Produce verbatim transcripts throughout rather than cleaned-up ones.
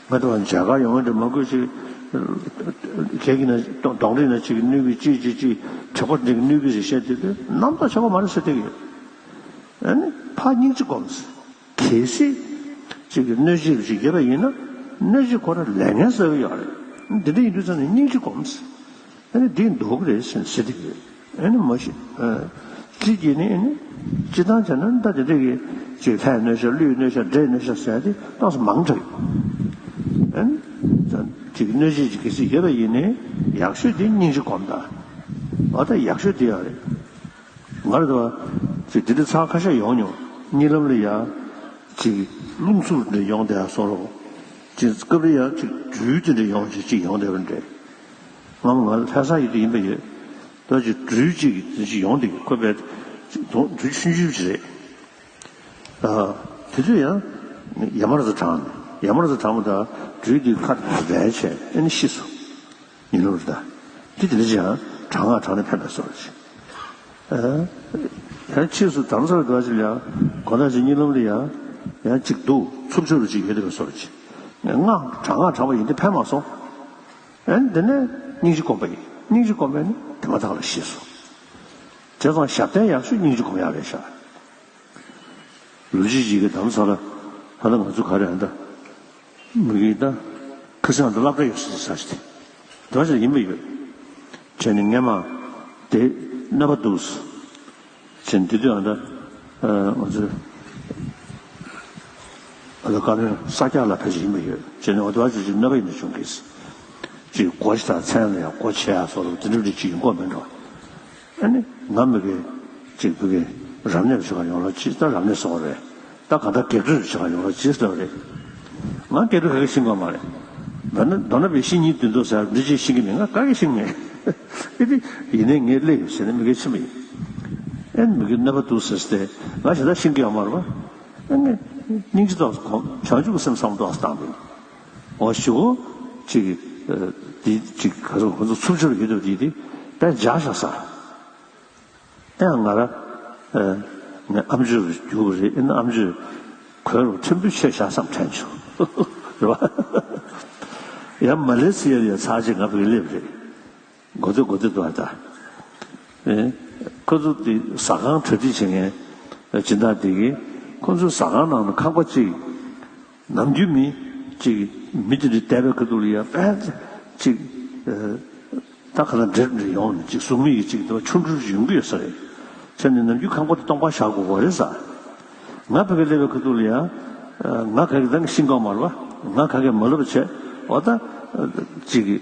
ང་ཚོ་མཇལ་ཁ་ཡོང་གི་འདྲ་མང་པོ་ཞིག་གེགས་ཀྱི་ན་གདོང་གདོང་རིས་ན་གཅིག་གནོད་གི་གཅིག་གཅིག་གཅིག་དྲེག་པ་འདྲ་གི་གནོད་གི་ཟེར་བཤད་དེ་དུས་རྣམ་རྟོག་ཆགས་པ་མ་རེད་ཟེར་བསྡད་ཀྱི་ཡོད། ཨ་ནི་ཕར་སྙིང་རྗེ་སྒོམ་ཟེར། གལ་སྲིད་གཅིག་གི་གནོད་བྱེད་རུ་ཞིག་ཡོད་པ་ཡིན་ན་གནོད་བྱེད་ཁོ་རང་ལས་ངན་བསགས་ཀྱི་ཡོད་རེད། འདི་འདྲ་ཡིན་དུས་ཙང་ནས་སྙིང་རྗེ་སྒོམ་ཟེར། ཨ་ནི་འདི་འདུག་རེད་ཟེར་ཟེར་གྱི་ཡོད། ཨ་ནི་མ་གཞི་ཨ་སྤྱི་གྱིས་ནི་ཨ་ནི་སྤྱི་བཏང་བྱས་ན་ད་དེ་འདྲ་གི་ཅིག་ལྷའི་གནོད་བྱ་ཀླུའི་གནོད་བྱ་འདྲེའི་གནོད་བྱ་ཟེར་ཏེ་ཏོག་ཙམ་མང་དྲགས་ཡོད། ཨ་ནི་ད་ཅིག་གནོད་བྱེད་ཅིག་གལ་སྲིད་ཡོད་པ་ཡིན་ནའི་ཡག་ཤོས་དེ་སྙིང་རྗེ་སྒོམ་ད། འོ་ད་ཡག་ཤོས་དེ་ཡོད་རེད། ང་རེད་དོ། ཅིག་དེ་འདྲ་ཚར་ཁ་ཤས་ཡོང་མྱོང་། གཉིད་ལམ་ལ་ཡ། ཅིག་རླུང་འཚུབ་འདྲ་ཡོང་བསྡད་སོང་རོགས། ཅིག་སྐབས་རེ་ཡ་ཅིག་སྦྲུལ་དེ་འདྲ་ཡོང་ཅིག་ཅིག་ཡོང་བསྡད་པ་འདྲ། ང་མ་ང་ལ་ལྷ་ས་ཡོད་དུས་ཡིན་པ་ཡོད། ད་ཅིག་སྦྲུལ་ཅིག་དེ་ཅིག་ཡོང་དེ་ཁོ་པས་ཅིག་དོ་སྦྲུལ་ཆུང་ཆུང་ཅིག་རེད། ཨ། དེ་དུས་ཡང་ཡ་མ་ར་ཙ་དྲངས་ནས་ཡ་མ་ར་ཙ་དྲངས་པ་ད་སྦྲུལ་དེ་ཁ་དེ་རལ་བྱས་ཨ་ནི་ཤི་སོང་། ཉིན་ལོར་ད། དེ་དེ་འདྲ་ཅིག་ཡང་དྲག་སྔགས་བགྲངས་ནས་ཕན་པའི་བཟོ་འདྲ་ཅིག་ཨ། ཡང་ཕྱིས་སུ་དམ་སར་འགྲོ་ཅིག་ལ་ཡང་གོ་ན་ཅིག་གཉིད་ལམ་ལ་ཡང་ཡང་ཅིག་འདུག་འཚུབ་ཆུ་རུ་ཅིག་ཡོད་དེ་བཟོ་འདྲ་ཅིག་སྔགས་དྲག་སྔགས་བགྲངས་པ་ཡིན་དེ་ཕན་མ་སོང་། ཨ་ནི་དེ་ནས་སྙིང་རྗེ་སྒོམ་པ་ཡིན། སྙིང་རྗེ་སྒོམ་པས་ནི་དེ་མ་ཐག་ལ་ཤེས་སོ། བྱས་ཙང་ཞབས་བརྟན་ཡག་ཤོས་སྙིང་རྗེ་སྒོམ་ཡག་རེད་ཤག་ལུས་ཅིག་ཅིག་གི་དམ་ས་ལ་ཧ་ད་ང་ཚོ་ག་རེ་ཧ་ད་མི་གི་ད་ཁ་སང་ད་སློབ་གྲྭ་ཡོད་ས་ས་ཞིག་དེ་དོ་ཞིག་ཡིན་པ་ཡོད། བྱས་ནས་སྔས་མ་དེ་གནོད་པ་འདུག་ཟེར། བྱས་ནས་དེ་དུས་ཨ་ད་ང་ཚོ་ཨ་ད་བཀའ་བློན་ས་སྐྱ་ལ་ཕེབས་ཤིག་ཡིན་པ་ཡོད། བྱས་ནས་ཨ་ད་བ་ཅིག་ཅིག་གནོད་པ་ཡིན་ན་བྱུང་གི་ཟེར། ཅིག་སྒོ་ཞིག་དང་མཚན་ལ་ཡང་སྒོ་ཕྱེ་ཡག་སོགས་ལ་དེ་འདྲ་འདྲ་ཅིག་ཡིན་དགོས་མེད་འགྲོ། ཨ་ནི་ང་མི་དགེ་ཅིག་བུ་གེ་རབ་གནས་བྱེད་ག་ཡོང་ལ་ཅི་ད་རབ་གནས་སོང་རེད། ད་ག་ད་རྒྱ་གྲོས་བྱེད་ག་ཡོང་ལ་ཅི་ཟེར་རེད། ང་རྒྱ་གྲོས་ག་གེ་ཤེས་ཀྱི་མ་རེད། མདོར་ན་མདོར་ན་བའི་བཤེས་གཉེན་བདུན་ཚོགས་ཟེར་འདི་ཅིག་ཤེས་ཀྱི་མེད། ང་ག་གེ་ཤེས་ཀྱི་མེད། ཨེ་དེ་ཡིན་ནའི་ངས་སླེབས་ཡོད་ཟེར་ནས་མི་དགེ་ཕྱིན་པ་ཡིན། ཨེ་མི་དགེ་གནོད་པ་འདུག་ཟེར་ཏེ་ང་ཞེ་དྲག་ཤེས་ཀྱི་ཡོད་མ་རེད་པ། ཨེ་ངས་སྙིང་རྗེ་ཏོག་ཙམ་གོམས་བྱང་ཆུབ་ཀྱི་སེམས་བསམ་བློ་ཏོག་ཙམ་བཏང་པ་ཡིན། འོ་ཞུ་གོ་ཅིག་འདི་ཅིག་ག་ཚོད་ཁོ་ཚོ་འཚུབ་ཆུ་རུ་ཡོད་དུས་འདི་དེ་དཔེ་འཇགས་བཞག་ས། ཨེ་ང་ར་ངའི་ཨམ་ཆོས་རུ་རྒྱུག་རེད། ཨེ་ན་ཨམ་ཆོས་གོས་རུ་ཕྲན་བུ་ཆད་བཞག་བསམ་དྲན་བྱུང་། རེད་བ། ཡང་མ་ལེ་སི་ཡར་ཡ་ཚར་ཅིག་ང་བོད་སླེབས་རེད། མགོ་ཚོད་མགོ་ཚོད་དུ་བ་ད། ཨེ། ཁོ་ཚོ་དེ་ཟ་ཁང་གྲ་སྒྲིག་བྱེད་མཁན་སྦྱིན་བདག་དེ་གིས་ཁོ་ཚོའི་ཟ་ཁང་ནང་ན་ཁང་པ་གཅིག་ནམ་རྒྱུན་མི་གཅིག་མི་དེ་འདྲ་བསྡད་པའི་ཁ་ཐུག་ལ་ཡ་དཔེ་གཅིག་ད་ག་ལ་འདྲེ་འདྲ་ཡོང་ནས་གཅིག་གཟུགས་མེད་ཀྱི་གཅིག་དེ་ཆུང་ཆུང་ཡོང་གི་ཡོད་ས་རེད། བྱས་ནས་ནམ་རྒྱུན་ཁང་པ་དེ་སྟོང་པ་བཞག་དགོས་པ་རེད་ས། ང་ཕ་གི་སླེབས་པའི་ཁ་ཐུག་ལ་ཡ། ང་ག་གི་ད་ཤིང་ཀང་མ་རེད་བ། ང་ག་གི་མ་ལབ་བྱས། འོ་ད། གཅིག་གི་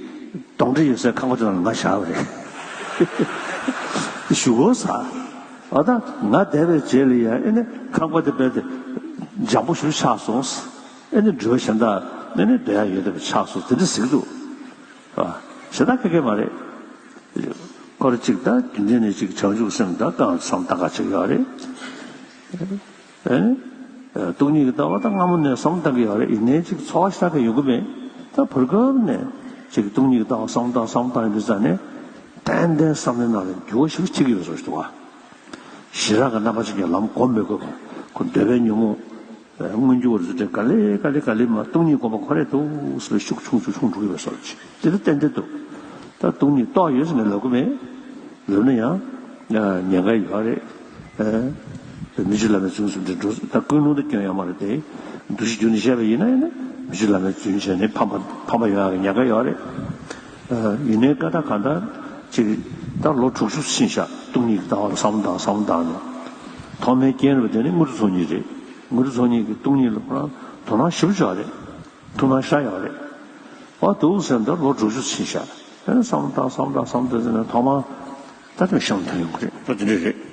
གདོན་འདྲེ་ཡོད་སའི་ཁང་པ་དེ་ནང་ང་བཞག་པ་རེད། ཞུ་གོ་ས། འོ་ད་ང་བསྡད་པའི་རྗེས་ལ་ཡ་ཨེ་ནི་ཁང་པ་དེ་རྦད་དེ་འཇམ་པོ་ཞིག་ཆགས་སོང་། ཨེ་ནི་འགྲུལ་བ་གཞན་དག་ཨེ་ནི་སྡོད་ཡ་ཡོད་བསྡད་པ་ཆགས་སོང་དེ་འདྲ་ཟེར་གི་འདུག་ཞེ་དྲག་ཁེ་ཁེ་མ་རེད། ཁོ་ར་གཅིག་ད་རྒྱུན་ལྡན་ནས་གཅིག་བྱང་ཆུབ་སེམས་ད་གང་བསམ་ད་ག་ཅིག་ཡོད་རེད། ཨེ། སྟོང་ཉིད་ཀྱི་ལྟ་བ་ད་སྔ་མོ་ནས་བསམ་བློ་བཏང་གི་ཡོད་རེད། ཡིན་ནའི་ཅིག་ཚོར་བ་ཞེ་དྲག་གི་ཡོང་གི་མེད། ད་བར་སྐབས་ནས་ཅིག་སྟོང་ཉིད་ཀྱི་ལྟ་བ་བསམ་བློ་བཏང་བསམ་བློ་བཏང་ཡོང་དུས་ཙང་ནས་ཏན་ཏན་བསམ་བློའི་ནང་ལ་འགྱུར་བ་ཞིག་ཕྱིན་གྱི་ཡོད་བཟོ་ཞིག་འདུག་བ། ཞེ་དྲག་གི་རྣམ་པ་ཅན་གྱི་ལམ་སྒོམ་མི་དགོས་པ། ཁོ་འདོད་པའི་ཉོན་མོངས་མངོན་གྱུར་བ་རེད་ཟེར་ཏེ་ག་ལེ་ག་ལེ་ག་ལེ་མ་སྟོང་ཉིད་སྒོམ་པ་ཁོ་རེ་འདུག་ཟེར་བའི་ཤུགས་ཆུང་ཆུང་ཆུང་འགྲོ་གི་ཡོད་བཟོ་ཞིག་དེ་ལ་ཏན་ཏན་འདུག་ད་སྟོང་ཉིད་རྟོགས་ཡོད་ཟེར་ནས་ལབ་གི་མེད། ལབ་ན་ཡང་ཉེན་ཁ་ཡོད་རེད། ཨེ། མི་ཆོས་བླ་མའི་རྫུན་གསུམ་དེ་འགྲོ་ད་ཀུན་སློང་དུ་སྐྱོན་ཡོད་མ་རེད་དེ། འདུ་ཤེས་བསྒྱུར་ནས་བཤད་པ་ཡིན་ན་ཡིན་ན་མི་ཆོས་བླ་མའི་རྫུན་བྱས་ནས་ཕམ་པ་ཕམ་པ་ཡོང་ཡག་གི་ཉེན་ཁ་ཡོད་རེད། ཨེ། ཡིན་ནའི་ཀ་ད་ག་ད་ཅིག་ད་ལོ་དྲུག་ཅུ་ཕྱིན་ཤག་སྟོང་ཉིད་ཀྱི་ལྟ་བ་ལ་བསམ་བློ་བཏང་བསམ་བློ་བཏང་ནས། ཐོག་མའི་རྐྱེན་རེད་པ་དེ་ནི་དངོས་གྲུབ་ཚོགས་གཉིས་རེད། དངོས་གྲུབ་ཚོགས་གཉིས་ཀྱི་སྟོང་ཉིད་ལ་ཁོ་རང་དོ་སྣང་ཞེ་པོ་ཅིག་ཡོད་རེད། ཐུགས་སྣང་ཤར་ཡོད་རེད། ཨ་འདུག་ཟེར་ན་ད་ལོ་དྲུག་ཅུ་ཕྱིན་ཤག་ཨེ་བསམ་བློ་བཏང་བསམ་བློ་བཏང་བསམ་བློ་བཏང་ཟེར་ན་ཐོག་མར་ད་དེ་བཤམས་ཐོན་ཡོང་གི་རེད། ད་དེ་འདྲ་རེད།